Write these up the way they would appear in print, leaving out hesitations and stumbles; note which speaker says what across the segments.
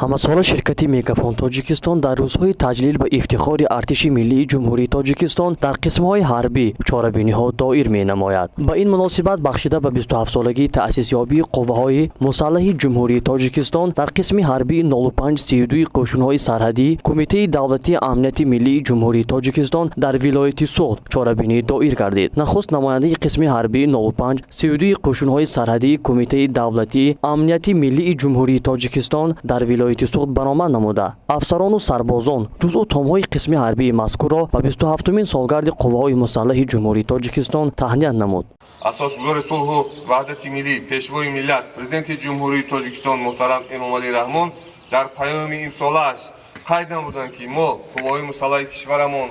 Speaker 1: Ҳамасола ширкати «Мегафон Тоҷикистон» дар рӯзҳои таҷлил ба ифтихори Артиши Миллии Ҷумҳурии Тоҷикистон дар қисмҳои ҳарбӣ чорабиниҳо доир менамояд. Ба ин муносибат, бахшида ба 27-солагии таъсисёбии Қувваҳои Мусаллаҳи Ҷумҳурии Тоҷикистон, дар қисми ҳарбии 0532 Қӯшунҳои сарҳадии Кумитаи давлатии амнияти миллии Ҷумҳурии Тоҷикистон дар вилояти Суғд чорабинӣ доир гардид. Нахуст намояндаи қисми ҳарбии 0532 Қӯшунҳои сарҳадии Кумитаи давлатии амнияти миллии Ҷумҳурии Тоҷикистон дар вилояти Суғд баромад намуда, афсарону сарбозон, ҷузъу томҳои қисми ҳарбии мазкурро ба 27-умин солгарди Қувваҳои Мусаллаҳи Ҷумҳурии Тоҷикистон таҳният намуд.
Speaker 2: Асосгузори сулҳу ваҳдати миллӣ, Пешвои миллат, Президенти Ҷумҳурии Тоҷикистон муҳтарам Эмомалӣ Раҳмон дар паёми имсолааш қайд намуданд, ки мо, қувваҳои мусаллаҳи кишварамон,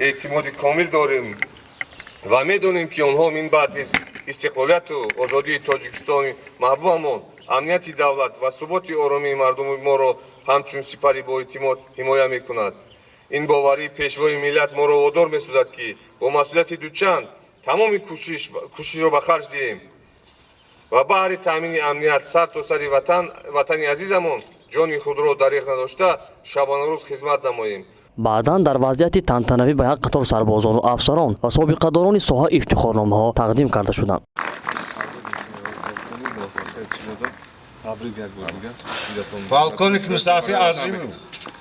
Speaker 2: эътимоди комил дорем ва медонем, ки онҳо минбаъд низ истиқлолияту озодии Тоҷикистони маҳбубамон, амнияти давлат ва суботи оромии мардуми моро ҳамчун сипари боэътимод ҳимоя мекунад. Ин боварии Пешвои миллат моро водор месозад, ки бо масъулияти дучанд тамоми кӯшишро ба харҷ диҳем ва баҳри таъмини амният сар то сари ватани азизамон ҷони худро дареғ надошта, шабонарӯз хизмат намоем.
Speaker 1: Баъдан дар вазъияти тантанавӣ ба як қатор сарбозону афсарон ва собиқадорони соҳа ифтихорномаҳо тақдим карда шуданд.
Speaker 2: Табрик як бор дигар.
Speaker 3: Полковник Мустафи Азимов.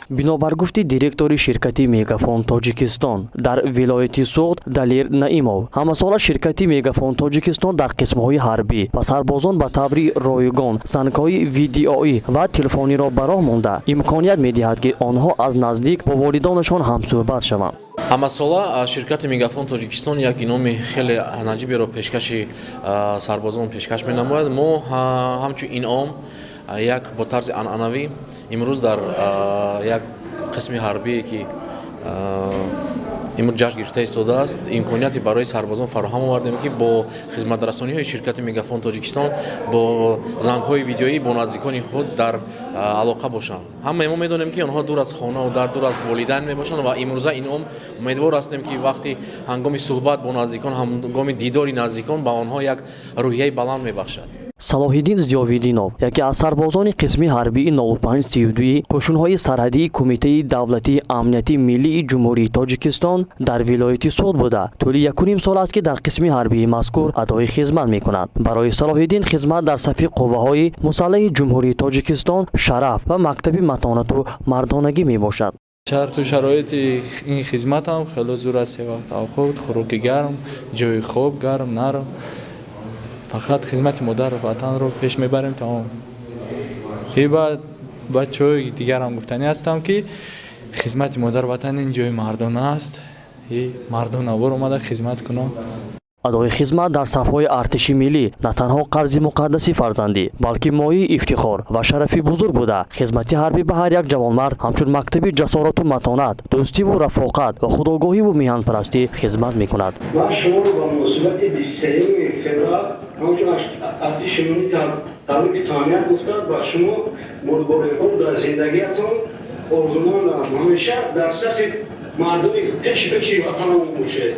Speaker 1: Бинобар гуфти директори ширкати «Мегафон Тоҷикистон» дар вилояти Суғд Далер Наимов, ҳамасола ширкати «Мегафон Тоҷикистон» дар қисмҳои ҳарбӣ ба сарбозон ба таври ройгон зангҳои видеоӣ ва телефониро ба роҳ монда, имконият медиҳад, ки онҳо аз наздик бо волидонашон ҳамсӯҳбат шаванд.
Speaker 4: Ҳамасола ширкати «Мегафон Тоҷикистон» як иноми хеле наҷиберо пешкаши сарбозон пешкаш менамояд. Мо ҳамчун инъом як бо тарзи анъанавӣ имрӯз дар як қисми ҳарбие, ки имрӯз ҷашн гирифта истодааст, имконияте барои сарбозон фароҳам овардем, ки бо хизматрасониҳои ширкати «Мегафон Тоҷикистон» бо зангҳои видеоӣ бо наздикони худ дар алоқа бошанд. Ҳамаи мо медонем, ки онҳо дур аз хонаву дар, дур аз волидайн мебошанд ва имрӯза инъом, умедвор ҳастем, ки вақти ҳангоми суҳбат бо наздикон, ҳангоми дидори наздикон ба онҳо як рӯҳияи баланд мебахшад.
Speaker 1: Салоҳиддин Зиёвиддинов яке аз сарбозони қисми ҳарбии 0532 Қӯшунҳои сарҳадии Кумитаи давлатии амнияти миллии Ҷумҳурии Тоҷикистон дар вилояти Суғд буда, тӯли якуним сол аст, ки дар қисми ҳарбии мазкур адои хизмат мекунад. Барои Салоҳиддин хизмат дар сафи Қувваҳои Мусаллаҳи Ҷумҳурии Тоҷикистон шараф ва мактаби матонату мардонагӣ мебошад.
Speaker 5: Шарту шароити ин хизматам хело зур аст. Се вақт авқот, хӯроки гарм, ҷои хоб гарм, нарм. Фақат хизмати модару ватанро пеш мебарем, тамом. И баъд бачаҳои дигарам гуфтанӣ ҳастам, ки хизмати модару ватан ин ҷои мардона аст и мардонавор омада хизмат кунанд.
Speaker 1: Адои хизмат дар сафҳои Артиши Миллӣ на танҳо қарзи муқаддаси фарзандӣ, балки мояи ифтихор ва шарафи бузург буда, хизмати ҳарбӣ ба ҳар як ҷавонмард ҳамчун мактаби ҷасорату матонат, дӯстиву рафоқат ва худогоҳиву миҳанпарастӣ хизмат мекунад.
Speaker 6: Ман шуморо ба муносибати 23-юми феврал ҳамчун Артиши Миллӣ табрики таҳният гуфта, ба шумо бурдбориҳо дар зиндагиятон орзумандам. Ҳамеша дар сафи мардуми пеши пеши ватанамон бошед.